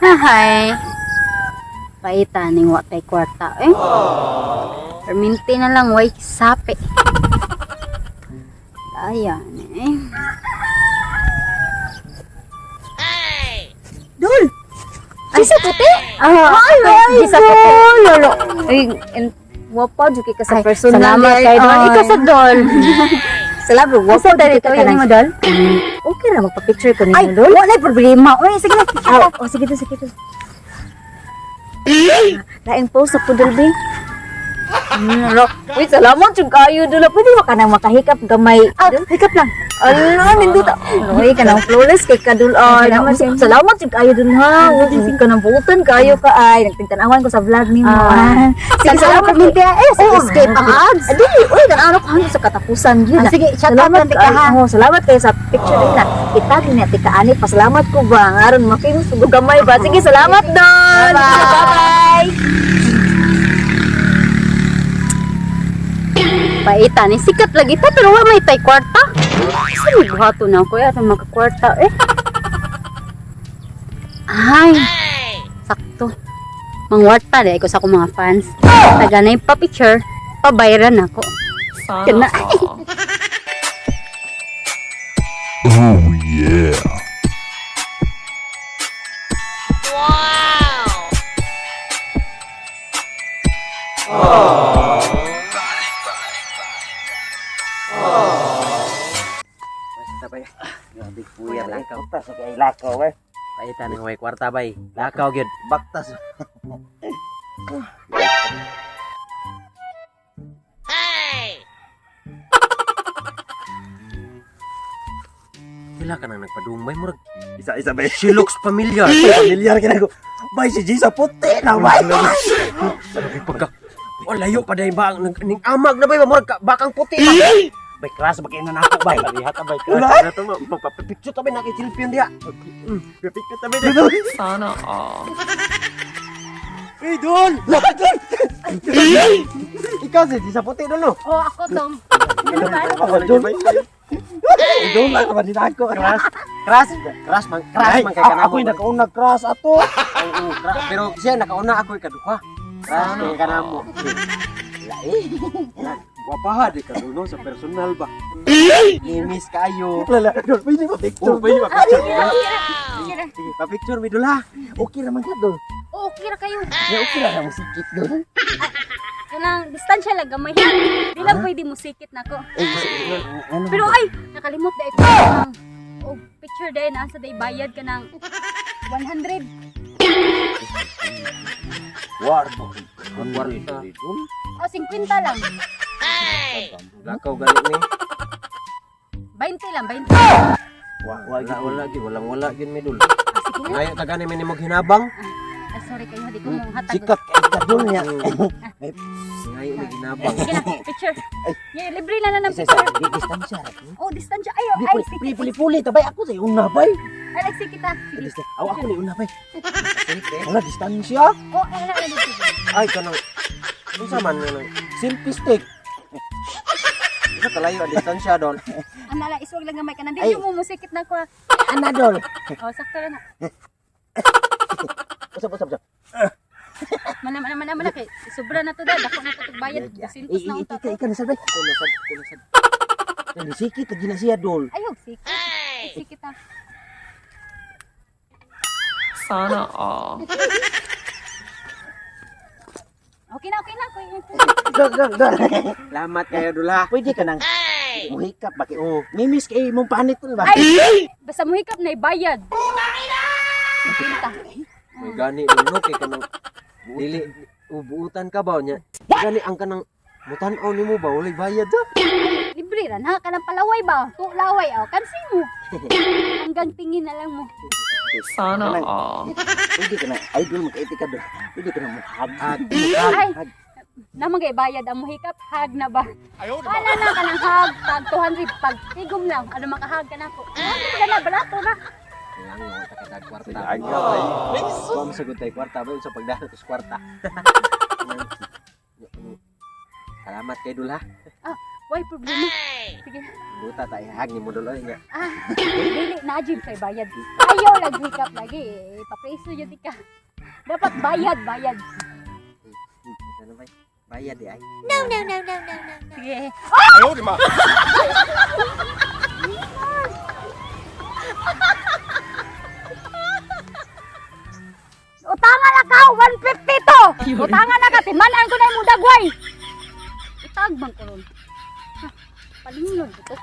Hay. Paita ning wa tay kwarta eh. Perminti na lang way sapi. Ayan eh. Dol! Ay, sa puti? Ah, Ay, ay, sa puti. Lolo. Ay, wapa jud kay ka sa Ay, personal. salamat eh. kay Dol. Ay. Ikaw sa Dol. Salamat, wapa Asa jud dali kay ko ka yun kanang- mo Dol? Okay ra magpa-picture ko Ay, ninyo, Dol. wala problema. Uy, sige na. Picture Ah, ka. oh, sige to, sige to. Laing post sa pudol, be. Lo. Uy, salamat jud kayo, Dol. Pwede ba ka nang makahikap gamay? Ah, hikap lang. Ala, nindot. Uy, kanang flawless kay kadul. Ay, Salamat, salamat jud kayo dun ha. Uy, kanang buutan kayo ka ay. Nagtingtanawan ko sa vlog nimo. Ah. Sige, Salamat salamat. perminti. Eh, sa Oo, escape ang ads. Adi, uy, kanang ko hanggang sa katapusan yun. Ah, sige, shout out Salamat lang tika, ha. Oh, salamat kayo sa picture din na. Itag niya tika ani pasalamat ko ba aron ma-famous ko gamay ba. Sige, salamat don. Bye-bye. Bye-bye. Paita ni sikat lagi ta pero wa may tay kwarta. Sa may buhaton na ko ato makakwarta eh. Ay. Sakto. Mangwarta dai ko sa akong mga fans. Taga na yung pa-picture, pabayran ako. Sana Kana. all. Oh yeah. Basta bay. Grabe kuya lakaw. Baktas kay lakaw bay. Paita ng way kwarta bay. Lakaw gyud. Baktas. Pila ka nang nagpadumay murag. Isa-isa bay. She looks familiar. Familiar ka na ko. Bay si Gisa puti na bay. Sabi pagka Oh, layo pa dahil ba ang ning amag na bay ba murag bakang puti ba. Bay crush ba kay na nako bay. Lihat bay. Wala. Na to magpapicture ta bay nakikilpion diha. Picture ta bay. Sana all. Hey Dol. Dol. Ikaw si Gisa puti dol no. Oh, ako tong. Dol. Dol lang naman din ako. Crush, crush, crush man, crush man kay kanamo. Ako yung nakauna crush ato. Oo, crush. Pero siya nakauna ako ikaduha. Crush kay kanamo. Lai. Wapaha di ka no sa personal ba. Nimis kayo. Lala, Dol, pwede ba picture? Oh, pwede ba picture? Sige na. Sige, pa-picture mi dol ha. Okay naman ka Dol. Oh, okay ra kayo. Ya, okay ra na musikit Dol. Kanang distansya lang gamay. Di lang pwede musikit nako. Eh, ano? Pero ay, nakalimot dai ko ng oh, picture dai na sa day bayad ka ng 100. Warbo. Kwarta. O 50 lang. Lakaw gani ni. 20 lang, 20. Wala wala gyud, walang wala gyud mi dol. Ah, sige na. Ngayo ta gani mi nimo hinabang. Ah, sorry kayo, di ko mo hatag. Sikat kay ka Dol niya. Ngayo mi hinabang. Sige na, picture. Yeah, libre na na ng Isa isa, picture. di distansya ra. Oh, distansya. Ay, Di ay, puli sige. puli puli puli tabay ako sa una bay. Ay, like, sige ta. Sige. Aw ako ni una bay. Wala distansya. Oh, ay, ay, ay, sige. Ay kanang unsa man nang Selfie stick. Isa kalayo ang distansya dol. Ana lang, iswag lang gamay ka na. Ay. Di mo musikit na ko. Ah. Ana Dol. Oh, sakto na na. Usap usap usap. Mana, mana, mana, mana. Kay, sobra na to da. Dako na to bayad. 200 na unta Ika to. ika na sad bay. Ako na sad, ako na sad. Dali sikit lagi na siya Dol. Ay, oh, sikit. Ay, sikit ah. Sana all. Okay na, okay na. Okay. Dol Dol Dol. Salamat kayo dol ha. Pwede ka nang muhikap bakit? Oh, Mimiss kay imong panit dol ba? Ay, basta muhikap na ibayad. 50. may gani dol no kay kanang dili ubuutan ka ba nya. Gani ang kanang mutan-aw nimo ba walay bayad ha. Libre ra na kanang palaway ba? Tu laway aw kansi mo. Hanggang tingin na lang mo. Sana all. Pwede ka na idol makaiti ka Dol. Pwede ka na muhag. Hag, Ay, Hag. namang kay bayad ang muhikap, hag na ba? Wala na kanang hag, tag 200 pag tigom lang, ano makahag ka na ko. Ano na barato na. Lang no ta katag kwarta. Aga bay. Wa mo sagot tay kwarta ba sa pagdala ko sa kwarta. Salamat kay dol ha. Ah, Why problema? Sige. Buta ta ihag ni mo dol oy nga. Ah, dili na jud kay bayad. Ayaw lang hikap lagi. Eh, papreso jud ka. Dapat bayad, bayad. Ano ba? Bayad di ay. Sige. Utanga na ka, 150 to. Utanga na ka, timan-an ko na imong dagway. Itag man ko ron. Ha, Palinglon ko to.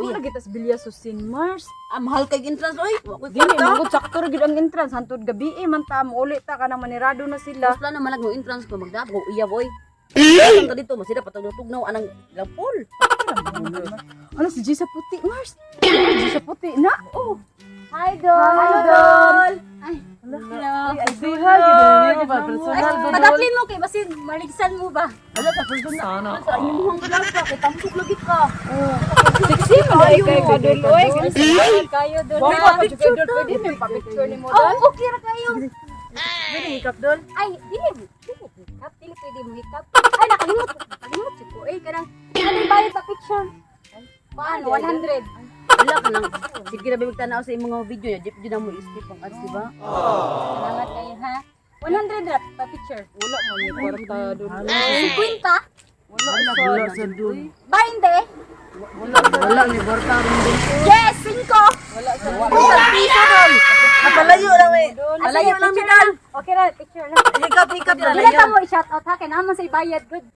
Uy, lagi tas bilya sa Sin Mars. Ah, mahal kay entrance oy. Wa koy Dili man gud sakto ra gid ang entrance hantud gabi eh, man ta mo uli ta kanang manirado na sila. Mas plano man lang mo entrance ko magdap ko iya boy. Ang ka dito masira patugnaw-tugnaw anang ilang pool. Ano si Gisa puti Mars? Gisa puti na. Oh. Hi, Dol. Hi, Dol. Ay, hello. Ay, duha gid ni ba Ay, personal gud. padaplin mo kay basin maligsan mo ba? Ala ta personal. Sana Sa all. imong vlog pa kay tampok lagi ka. Sexy man ay kay kadol oy. Kayo Dol. Wa pa picture dol pwede may pa-picture ni mo Oh, dol. okay ra kayo. Pwede hikap dol. Ay, dili dili hikap, dili pwede mo hikap. Ay, nakalimot, nakalimot jud ko. Eh, kanang kanang bayad sa picture. Paano? 100. Wala ka nang sige na bimig tanaw sa imong mga video niya. Di jud na mo skip ang ads, di ba? Salamat kayo ha. 100 ra pa picture. Wala man ni kwarta dol. 50. Wala Wala sa sa dol. Ba hindi? Wala ni kwarta ron dol. Yes, 5. Wala sa Piso dol. Napalayo lang eh. Alayo lang picture lang. Okay ra, picture lang. Hikap hikap na Dili ta mo i-shout out ha kay naman sa bayad good.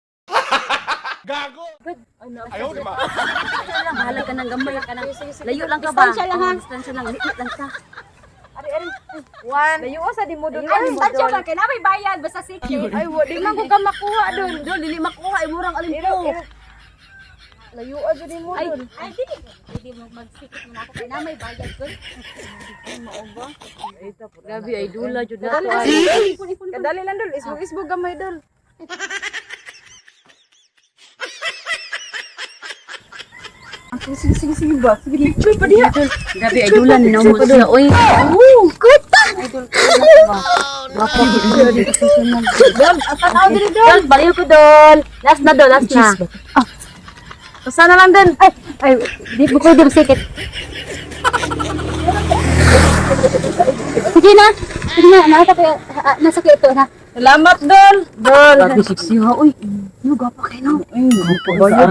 Gago. Good. Lang bahala ka nang gamay ka nang. Layo lang ka ba? Distansya lang, ha? Oo, Distansya lang. Likit lang ta. One. Layo sa di mo dol. Ay, distansya lang kay na may bayad basta sige. Ay, wa di man ko ka makuha dol. Dol dili makuha ay murang alimpo. Layo jud ni mo Ay, dol. ay dili. Pwede mo magsikit mo na ako kay na may bayad good. Grabe ay dula jud na. Kadali Kadali lang dol, isbog-isbog gamay dol. Sige, sige, sige ba? Sige, picture pa diha. Grabe ay dula ni namo siya oy. Dol, tanaw diri dol. Dol, baliw ko dol. Last na dol, last na. Basta na lang dol. Ay, ay, di mo pwede magsikit. Sige na. Sige na, nasa kay ah, nasa kay ito na. Salamat dol. Dol. Grabe sexy ha oy. No gapa kay no. Pabayad.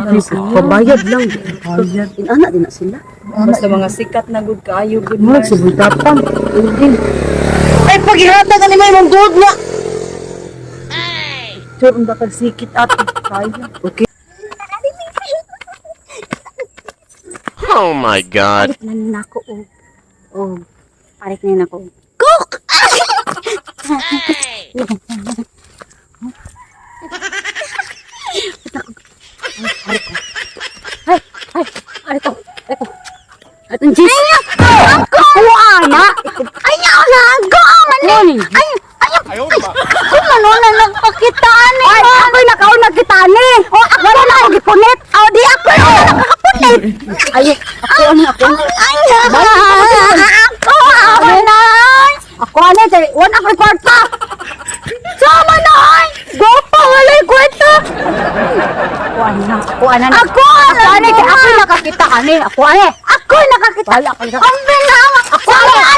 Pabayad lang. Inana din na sila. Basta mga sikat na gud kaayo gud. Murag sa bultapan. Hindi. Ay pagihata ka ni may mong good na. Sure, ang dakag sikit ato. Kaya. Okay. Oh my God. Palit na nako og og palit na nako. Cook. Ay, ay, ay, ito, ito. Atong cheese. Ako, ana. Ay, ana, go, man. Ay, ay, ay, ako man wala nagpakitaan eh. Ay, ako'y nakauna kitaan eh. O, ako wala na ako gipunit. O, di ako wala nakakapunit. Ay, ako ano, ako. Ay, ako, ako na. Ako ano, kay wala ako'y kwarta. Sama na, ay. Gopa, wala'y kwarta. Ako ana, ako ana. Ako ana, ako ana, kay ako nakakita ani. Ako ana. Ako nakakita. Wala ko. Ang bilang ako ana.